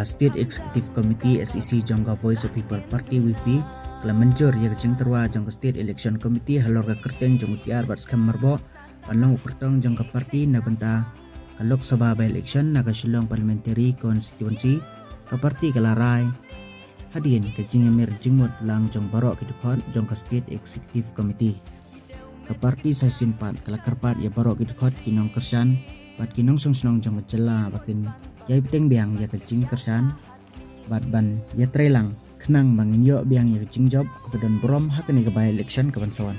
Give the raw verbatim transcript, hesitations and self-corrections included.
State Executive Committee S E C jong ka Voice of People Party V P ka la mynjur ïa ka jingtyrwa jong ka State Election Committee halor ka kyrteng jong u T R Batskhem Myrboh ban long u kyrtong jong ka party na bynta ka Lok Sabha by-election na ka Shillong Parliamentary Constituency. Ka party ka la rai hadien ka jingïamir jingmut lang jong baroh ki dkhot jong ka State Executive Committee. Ka party sa shisien pat ka la kyrpad ïa baroh ki dkhot, ki nongkyrshan bad ki nongshong shnong jong ka jylla ba kin ïai bteng biang ïa ka jingkyrshan bad ban ïatreilang khnang ba ngin ïoh biang ïa ka jingjop kaba don burom ha kane ka by-election kaban sa wan.